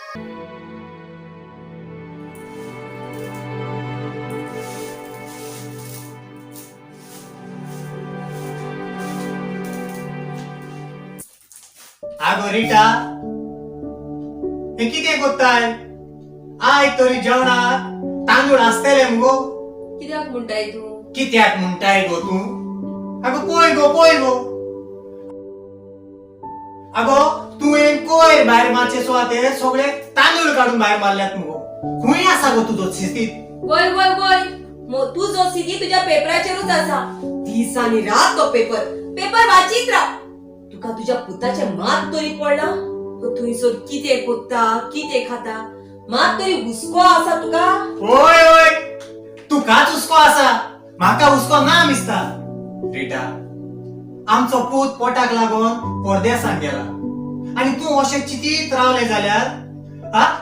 आगो रिटा, हे कितें कोत्ताय? आयज तरी जेवणाक तांदूळ आसतले मुगो? कित्याक म्हणटाय तूं? कित्याक म्हणटाय गो तूं? आगो पळय गो, पळय गो. आगो तुवें कोयर भायर मारचे सुवातेर सगळे तांदूळ काडून भायर मारल्यात मुगो. खंय आसा गो तुजो शिस्तीत? वय वय वय, तुजो सिदी तुज्या पेपराचेरूच आसा. दीस आनी रात तो पेपर पेपर वाचीत राव. तुका तुज्या पुताचें मात तरी पडलां? तो थंयसर कितें कोत्ता, कितें खाता, मात तरी हुस्को आसा तुका? होय होय, तुकाच हुस्को आसा, म्हाका हुस्को ना मिसता. रिटा, आमचो पूत पोटाक लागून परदेसान गेला आनी तूं अशें चिंतीत रावलें जाल्यार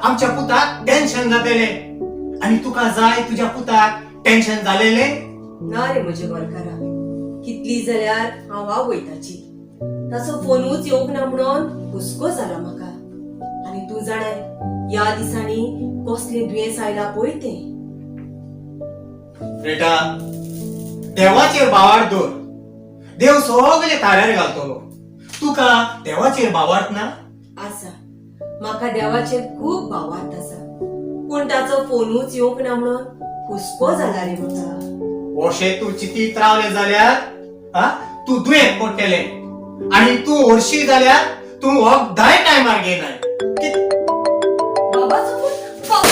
आमच्या पुताक टेन्शन जातलें. आनी तुका जाय तुज्या पुताक टेन्शन जालेलें? ना रे म्हजे गोरकारा, कितली जाल्यार हांव आवय ताची. ताचो फोनूच येवंक ना म्हणून हुस्को जाला म्हाका. आनी तूं जाणाय ह्या दिसांनी कसलें दुयेंस आयलां पळय तें. रिटा, देवाचेर भावार्थ दवर, देव सगळे थाऱ्यार घालतलो. तुका देवाचेर भावार्थ ना? आसा, म्हाका देवाचेर खूब भावार्थ आसा, पूण ताचो फोनूच येवंक ना म्हणून हुस्को जाला रे म्हाका. अशें तूं चिंतीत रावलें जाल्यार तूं दुयेंत पडटलें आनी तूं हरशी जाल्यार तूं वखदाय टायमार घेयनाय. बाबाचो फोन.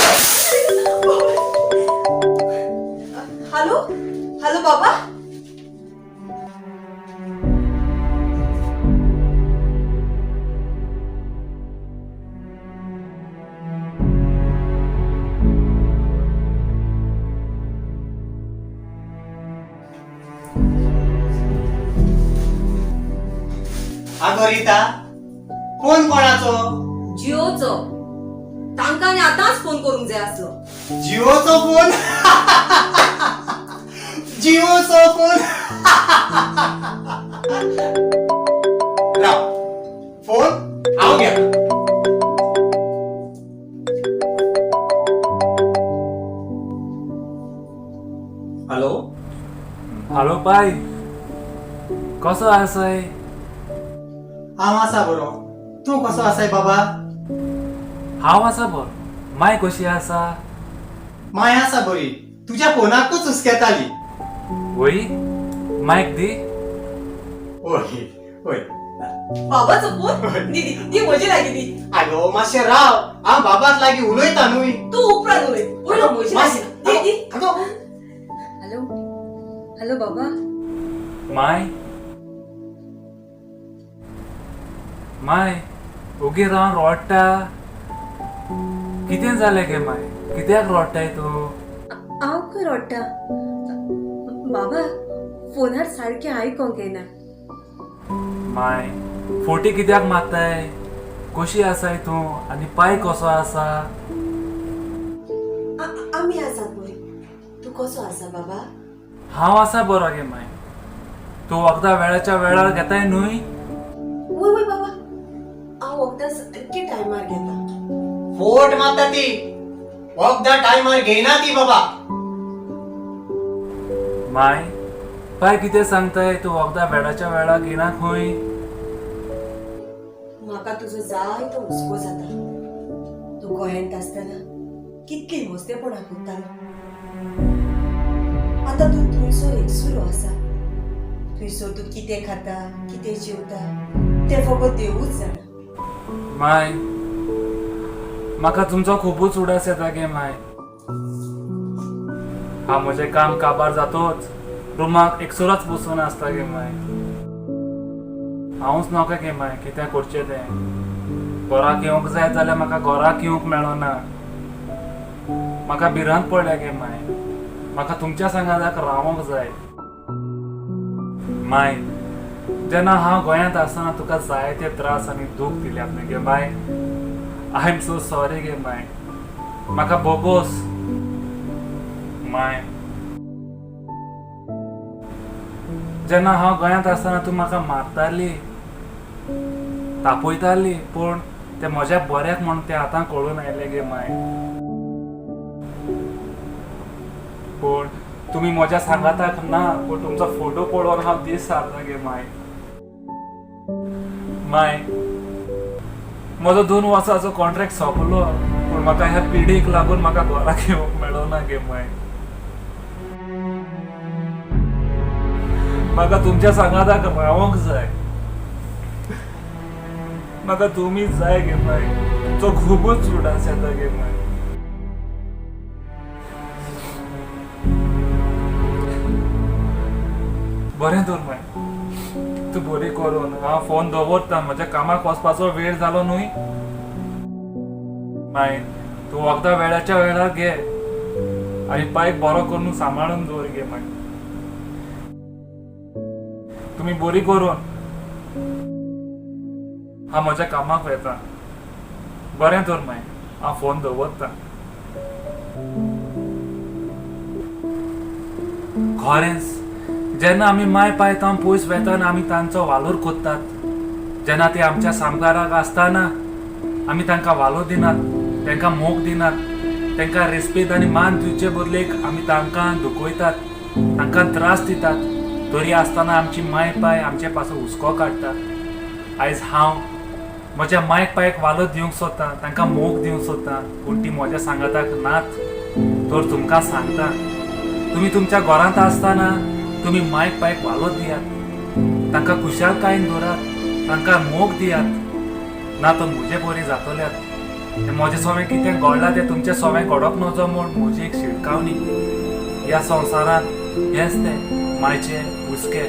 बाबा, हॅलो हॅलो बाबा. आगो रिता, फोन कोणाचो? जिओचो. तांकां आनी आतांच फोन करूंक जाय आसलो. जिओचो फोन? जिओचो फोन? राव, फोन हांव घेता. हॅलो. हॅलो पाय, कसो आसाय? हांव आसा बरो, तूं कसो आसाय बाबा? हांव आसा बरो. माय कशी आसा? माय आसा बरी, तुज्या फोनाकूच हुस्केताली. वय, मायक दी. ओय ओय. बाबाचो फोन दी दी दी म्हजे लागीं दी. आगो मातशें राव, हांव बाबाक लागीं उलयता न्हय. तूं उपरांत उलय, पयलो म्हजे लागीं दी दी. आगो. हॅलो हॅलो बाबा. माय माय, ओगी रावन रोडटा, कितें जालें गे माय? कित्याक रोडटाय तूं? हांव खंय रोडटा बाबा, फोनार सारकें आयकोंक येना. माय, फोटी कित्याक मारताय? कशी आसाय तूं आनी पाय कसो आसा? आमी आसात बरी, तूं कसो आसा बाबा? हांव आसा बरो गे माय. तूं वखदां वेळाच्या वेळार घेताय न्हय? वय वय बाबा, हांव वखदां सारकें टायमार घेता. फोट मारता ती, वखदां टायमार घेयना ती बाबा. माय, पाय कितें सांगताय? तूं वखदां वेळाच्या वेळार घेयना खंय? म्हाका तुजो जायतो हुस्को जाता. तूं गोंयांत आसतना कितली मस्तेपणां करतालो, आतां तूं थंयसर एकसुरो आसा. थंयसर तूं कितें खाता, कितें जेवता तें फकत देवूच जाणा. माय, म्हाका तुमचो खुबूच उडास येता गे माय. हांव म्हजें काम काबार जातोच रुमाक एकसुरोच बसून आसता गे माय. हांवूच नोको गे माय कितें करचें तें. घराक येवंक जाय जाल्यार म्हाका घराक येवंक मेळना. म्हाका भिरांत पडल्या गे माय. म्हाका तुमच्या सांगाताक रावोंक जाय. माय, जेन्ना हांव गोंयांत आसतना तुका जायते त्रास आनी दूख दिल्यात न्ही गे my. I am so sorry गे माय. म्हाका बोगोस माय. जेन्ना हांव गोंयांत आसतना तूं म्हाका मारताली, तापयताली, पूण तें म्हज्या बऱ्याक म्हूण तें आतां कळून आयलें गे माय. पूण तुमी म्हज्या सांगाताक ना, पूण तुमचो फोटो पळोवन हांव दीस सारता गे माय. माय, म्हजो 2 वर्सांचो कॉन्ट्रॅक्ट सोंपलो, पूण म्हाका ह्या पिडीक लागून म्हाका घराक येवंक मेळना गे माय. म्हाका तुमच्या सांगाताक रावंक जाय, म्हाका तुमी जाय गे माय. तुमचो खुबूच उडास येता गे माय. बरें तर माय, तूं बरी करून हांव फोन दवरता, म्हज्या कामाक वचपाचो वेळ जालो न्हय. माय, तूं वखदां वेळाच्या वेळार घे आनी पायक बरो करून सांबाळून दवर गे माय. तुमी बरी करून, हांव म्हज्या कामाक वता. बरें तर माय, हांव फोन दवरता. खरेंच जेन्ना आमी माय पाय तावन पयस वेतना आमी तांचो वालोर कोत्तात. जेन्ना ते आमच्या सामकाराक आसतना आमी तांकां वालोर दिनात, तांकां मोग दिनात, तांकां रेस्पेद आनी मान दिवचे बदलेक आमी तांकां दुखयतात, तांकां त्रास दितात. तरी आसतना आमची माय पाय आमचे पासून हुस्को काडटा. आयज हांव म्हज्या मायक पायक वालोर दिवंक सोदता, तांकां मोग दिवंक सोदता, पूण ती म्हज्या सांगाताक नात. तर तुमकां सांगता, तुमी तुमच्या घरांत आसतना तुमी मायक पायक वालोर दियात, तांकां खुशालकायेन दवरात, तांकां मोग दियात, ना तर म्हजे बरी जातल्यात. तें म्हजें सोवें कितें घडलां तें तुमचें सोवें घडप नजो म्हूण म्हजी एक शिटकावणी. ह्या संवसारांत हेंच तें मायचे हुस्के.